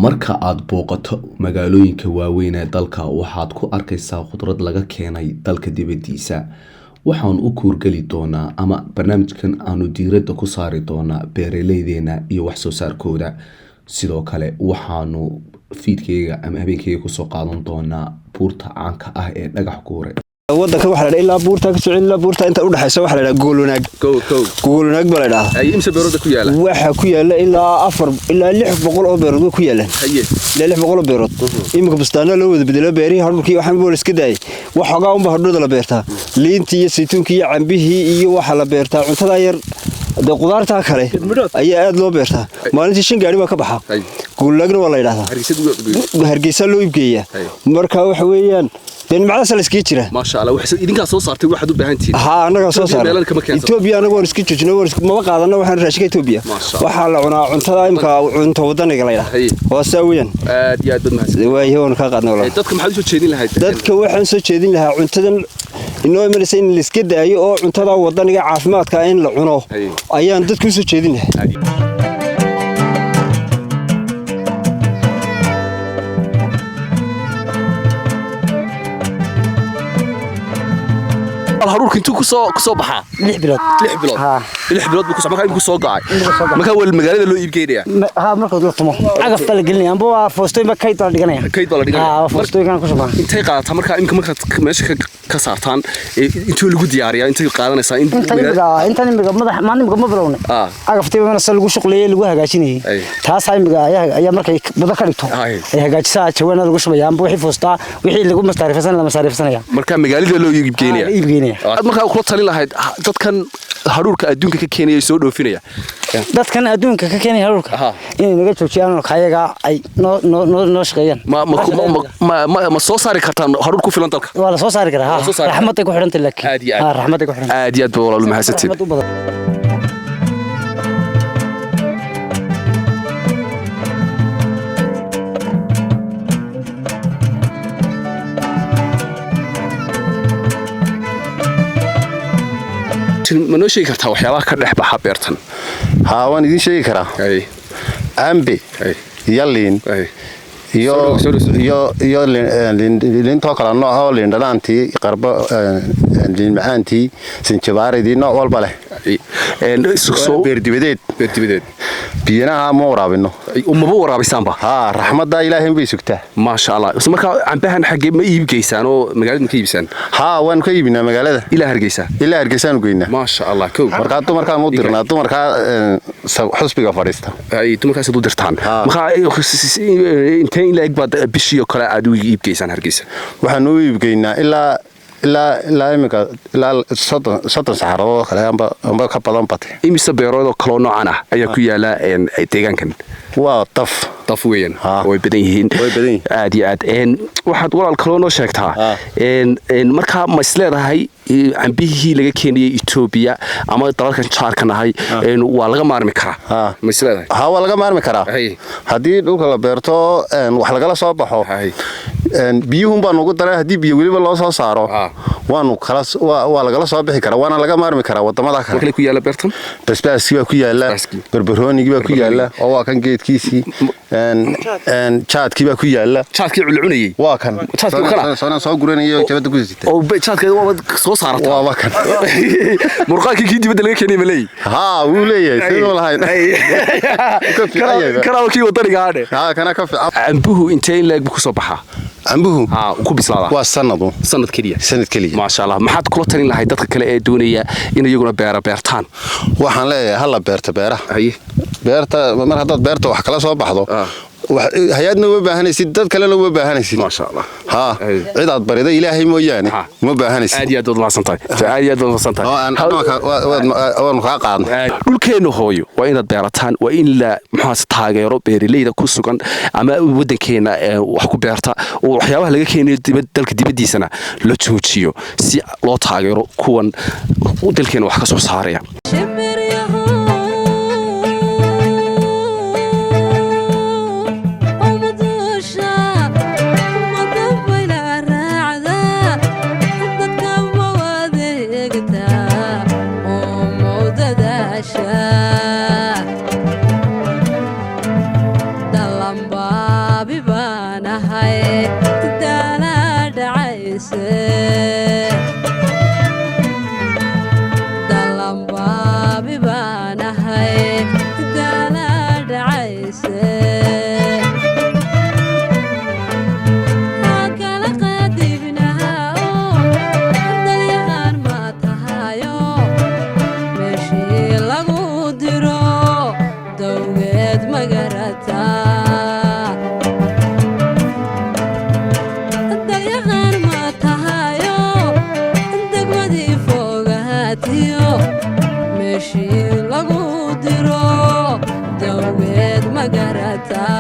Marka aad booqato magaalooyinka waaweyn ee dalka, waxaad ku arkaysaa khudrad laga keenay dalka dibaddiisa. Waxaan u kuurgeli doonaa ama barnaamijkan aanu diiradda ku saari doonaa beeraleydeena iyo wax soo saarkooda. Sidoo kale waxaanu fiidkeyga ama habeenkeyga kusoo qaadan doonaa buurta caanka ah ee Dhagax Guure. Wadanka waxaa la dhahaa ilaa buurta ka socon ilaa buurta inta u dhaxaysa waxaa la dhahaa Goolwanaag. Goolwanaag baa la dhahaa. Imse beerooda ku yaala? Waxaa ku yaala ilaa 400 ilaa 600 oo beerood way ku yaalaan. Ilaa 600 oo beerood. Iminka bustaano loo wada bedelo, beerihii hadhulkii waxaan buu iska daayay. Wax xogaa unba hadhooda la beertaa. Liintii iyo saytuunkii iyo cambihii iyo waxa la beertaa cuntada yar, dee qudaartaa kale ayaa aad loo beertaa. Maalintii 5 gaari baa ka baxa. Goolwanaagna waa la yidhahdaa. Hargeysa loo iibgeeyaa. Marka waxa weeyaan dee nimcadaas la iskaga jira. Maasha Allah, idinkaa soo saartay waxaad u baahan tihiin. Haa, annagaa soo Ethiopia saaray. meelan kama keensato. Ethiopia anagu waan iska joojinay, maba qaadano waxaan raashinka Ethiopia. Maasha Allah. Waxaa la cunaa cuntada imka cunto wadaniga la yidhaha. Waa saa weeyaan. Aad iyo aad baad mahadsan. Waayahay, waanu kaa qaadnay walaal. Dadka maxaad usoo jeedin lahayd? Dadka waxaan soo jeedin lahaa cuntadan inoo imanaysa in la iska daayo oo cuntada wadaniga caafimaadka in la cuno ayaan dadka usoo jeedin lahaa. Haruurka intuu kusoo baxaa? 6 bilood. 6 bilood? Haa. 6 bilood buu kusoo, markaa iminku soo go'ay. Imika soo go'ay. Markaa waa magaalada loo iibgeynaya? Haa, marka la tumo cagaf baa la gelinaya amba waa foostooyin baa kayd baa la dhiganaya. Kayd baa la dhiganaya. Haa, waa foostooyinkan ku shubaa. Intay qaadataa markaa imika markaad meesha ka saartaan, intuu lagu diyaariyaa, intay qaadanaysaa in intan imiga, intan imiga madax maalin imiga ma bilownay. Cagaftii bana se lagu shuqleeyay, lagu hagaajinayay. Taasaa imiga ayaa markay bada ka dhigto ay hagaajisaa, jawaana lagu shubaya amba wixii foostaa, wixii lagu masaariifsan la masaariifsanaya. Markaa magaalada loo iibgeynaya? Haa, la iibgeynaya. Aad markaa kula talin lahayd dadkan haruurka adduunka ka keenaya ee soo dhoofinaya? Dadkan adduunka ka keenaya haruurka inay naga joojiyaan oo kayaga ay noo noo noo noo shaqeeyaan. Ma ma ma ma ma ma soo saari kartaan haruur ku filan dalka? Waa la soo saari karaa. Waa la soo haa saari karaa. Raxmaday ku xidhantay laakiin. Aad iyo aad. Haa, raxmaday ku xidhantay. Aad iyo aad ba walaal mahadsantiin. Raxmad u badan. Ma noo sheegi kartaa waxyaabaha ka dhex baxa beertan? Haa, waan idiin sheegi karaa. Cambe iyo liin iyo Soo dhow, soo dhow. iyo liintoo kala nooc oo liin dhanaantii, qarbo, liin macaantii, sinjibaaridii, nooc walba leh. Soo Beerdibadeed. Beerdibadeed. Biyanaha ma waraabino. Maba waraabisaanba? Haa, raxmadda Ilaahay bay sugtaa. Maasha Allah. Isla markaa cambahan xaggee ma iib geysaan oo magaalada ma ka iibisaan? Haa, waanu ka iibinaa magaalada. Ilaa Hargeysa? Ilaa Hargeysaanu geynaa. Maasha Allah, kow. Markaa dumarkaan u dirnaa, dumarkaa xusbiga fadhiista. Ay dumarkaas u dirtaan? Haa. Markaa intee in la-eg baad bishii oo kale aad u iib geysaan Hargeysa? Waxaanu u iibgeynaa ilaa iminka ilaa 30 saxaradood oo kale amba ka badan bate. Imise beerood oo kaloo noocan ah ayaa ku yaala deegaankan? Waa daf. Daf weeyaan. Haa. Way badan yihiin. Way badan yihiin. Aad iyo aad. Waxaad walaal kaloo noo sheegtaa, markaa ma isleedahay cambihii laga keenayay Etoobiya ama dalalkan jaarka nahay waa laga maarmi karaa? Ma isleedahay? Haa, waa laga maarmi karaa. Haddii dhulka la beerto, wax lagala soo baxo, biyuhun baa nugu daray. Haddii biyo weliba loo soo saaro, waanu kala waa lagala soo bixi karaa, waana laga maarmi karaa wadamada Mar kale. kale ku yaala beertan? Basbaaskii baa ku yaala. Basbaaskii. Barbaroonigii baa ku yaala oo waa kan geedkiisii. Jaadkii baa ku yaala. Jaadkii culcunayay? Waa kan. Jaadkii kana? Soona soo guranaya oo jabada ku sita. Oo jaadka waaba soo saarataa? Waaba kan. Murqaankii kii dibadda laga keenay ma leeyahy? Haa, wuu leeyahay, siduu lahayn ka fiican yahay. Kanaaba kii wadaniga adhe. Haa, kana ka fiican. Cambuhu intee in leeg buu kusoo baxaa? Cambuhu Haa, uu ku bislaadaa? waa sanadu. Sanad keliya? Sanad keliya. Maasha Allah. Maxaad kula talin lahayd dadka kale ee doonaya in iyaguna beera beertaan? Waxaan leeyahay hala beerta beeraha. Beerta mar haddaad beerta wax kala soo baxdo, hay-adna uma baahanaysid, dad kalena uma baahanaysid. Maasha Allah. Haa, cid aad barida Ilaahay mooyaane uma baahanaysid. Aad iyo aad baad mahadsantahay, aad iyo aad baad mahadsantahay. Oo aan waanu kaa qaadnay. Dhulkeenna hooyo waa inaad beerataan, waa in la muxuas taageero beeraleyda ku sugan ama waddankeena wax ku beerta, oo waxyaabaha laga keenayo dalka dibaddiisana la joojiyo si loo taageero kuwan dalkeena wax ka soo saaraya. Shimbir yahow, umadusha madabayla raacda, dadka ma wadeegtaa oo mawdadaasha dhalanba. Dhacayse dalambaabi baan ahay daala dhacayse kala qadibnaao dalyaqaan ma tahayo meeshii lagu diro dowgeed magarataa dalyaqaan ma tahayo degmadii fogaatiyo meeshii lagu diro dowgeed magarataa.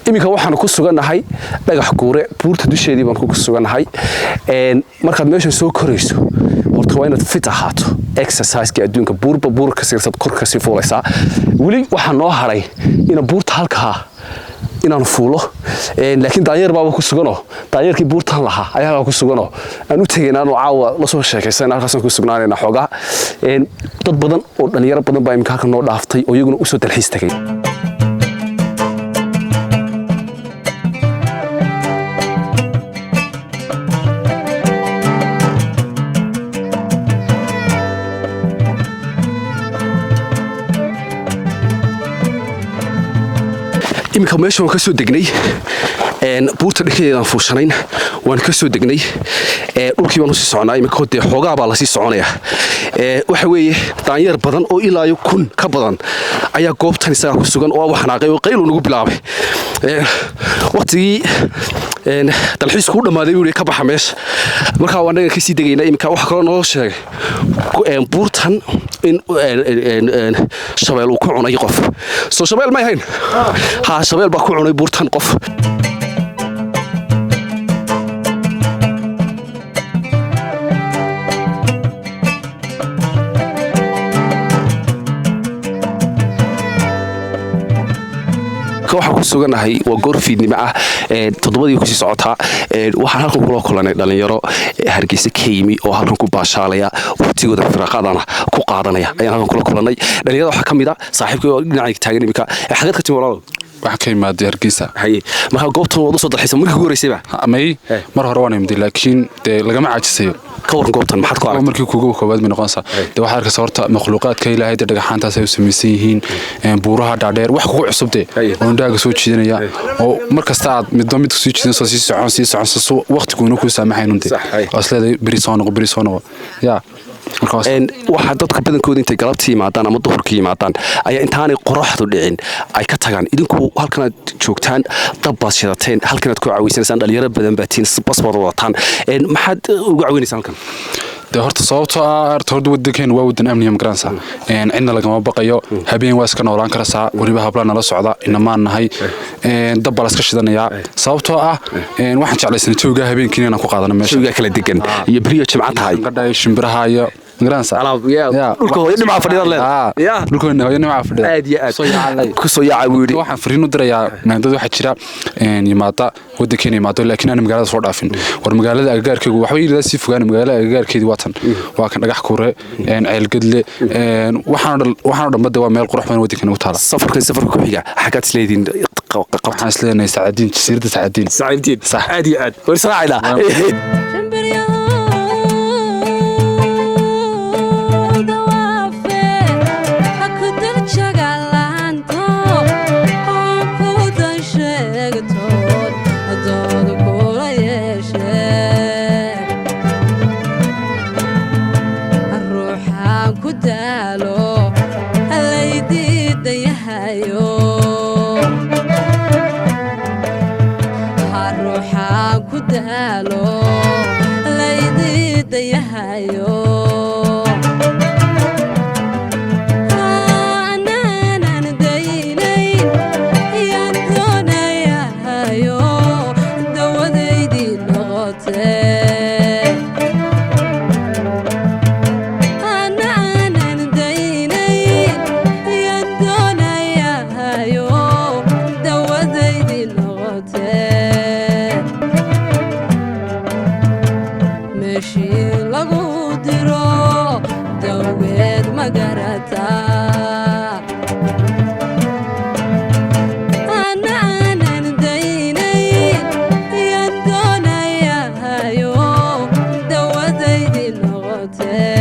Iminka waxaanu ku sugannahay Dhagax Guure, buurta dusheedii baan ku sugannahay. Markaad meeshan soo korayso, horta waa inaad fit ahaato, exerciseka adduunka, buurba buur ka sirsad kor kasii fuulaysaa. Weli waxaa noo haray ina buurta halkaa inaan fuulo, laakiin daanyeer baaba ku suganoo, daanyeerkii buurtan lahaa ayaa halkaa ku suganoo aan u tegayna, aanu caawa la soo sheekaysana, halkaasaan ku sugnaanayna xoogaa. Dad badan oo dhalinyaro badan baa iminka halkan noo dhaaftay oo iyaguna usoo dalxiis tagay. Iminka meesha waan ka soo degnay, buurta dhexdeedaan fuushanayn, waan ka soo degnay, dhulkii baan usii soconaa iminka. Dee xoogaa baa lasii soconaya. Waxa weeye daanyeer badan oo ilaa iyo 1000 ka badan ayaa goobtan isagaa ku sugan oo xanaaqay oo qaylu nagu bilaabay. Waqtigii dalxiisku u dhammaaday buu yidhi, ka baxa meesha. Markaa waa annaga kasii degaynaa iminka. Waxaa kaloo noo sheegay buurtan in shabeel uu ku cunay qof. Soo shabeel may ahayn? Ha, shabeel baa ku cunay buurtan qof. Waxaan ku suganahay waa goor fiidnimo ah, 7dii kusii socotaa. Waxaan halkan kula kulanay dhalinyaro Hargeysa ka yimi oo halkan ku baashaalaya, waqtigooda firaaqadana ku qaadanaya ayaan halkan kula kulanay. Dhalinyarada waxaa ka mid a saaxiibkii oo dhinacayga taagan iminka. Xageed ka timi, walaalow? Waxaa ka imaaday Hargeysa. Haye, marka goobtan waad usoo dalxiisa markii ugu horreysayba? May, mar hore waan imday, laakiin dee lagama caajisayo. Ka waran goobtan, maxaad ku aragtay? Markii kuugu koowaad bay noqonaysaa. Dee waxaad arkaysa horta makhluuqaadka Ilaahay, dee dhagaxaantaas ay u samaysan yihiin, buuraha dhaadheer, wax kugu cusub dee oo indhahaaga soo jiidanaya, oo mar kasta aad midba mid sii jiidanayso, sii socon, sii socon, waqtiguuna kuu saamaxaynun dee. Waa is leedahay beri soo noqo, beri soo noqo, yaa. Waxaa dadka badankooda intay galabta yimaadaan ama duhurka yimaadaan ayaa intaanay qoraxdu dhicin ay ka tagaan. Idinku halkanaad joogtaan, dab baad shidateen, halkanaad ku caweysanaysaan, dhalinyaro badan baa tihiin, bas baad wadataan. Maxaad uga caweynaysaan halkan? Dee horta sababtoo ah horta wadankeenu waa wadan amniga, magaranaysaa, cidna lagama baqayo, habeen waa iska noolaan karaysaa, weliba hablaa nala socda, inamaan nahay, dab baa la iska shidanayaa, sababtoo ah waxaan jeclaysanay jawgaa habeenkiina inaan ku qaadano meesha. Jawgaa kala degan iyo beriyo jimco tahay. Qadhayo shimbiraha iyo dhulka hooyo dhimca fadhida leedahay. Dhulka hooyo dhimca fadhida. Aad iyo aad ku soo yaaca buu yidhi. Waxaan fariin u dirayaa dad waxaa jira yimaada wadankeena yimaado, laakiin aan magaalada soo dhaafin. War magaalada agagaarkeegu waxba ilaa sii fogaan, magaalada agagaarkeedii waa tan, waa kan Dhagax Kuure, Ceelgedle, waxaan oo dhan badda waa meel qurux badan wadankeena ku taala. Safarkan safarka ku xiga xaggaad isleediin? Waxaan isleeyahay Sacaadiin, jasiiradda Sacaadiin. Sacaadiin, sax, aad iyo aad war israaciila. Meeshii lagu diro dawgeed ma garataa? Fogaatee.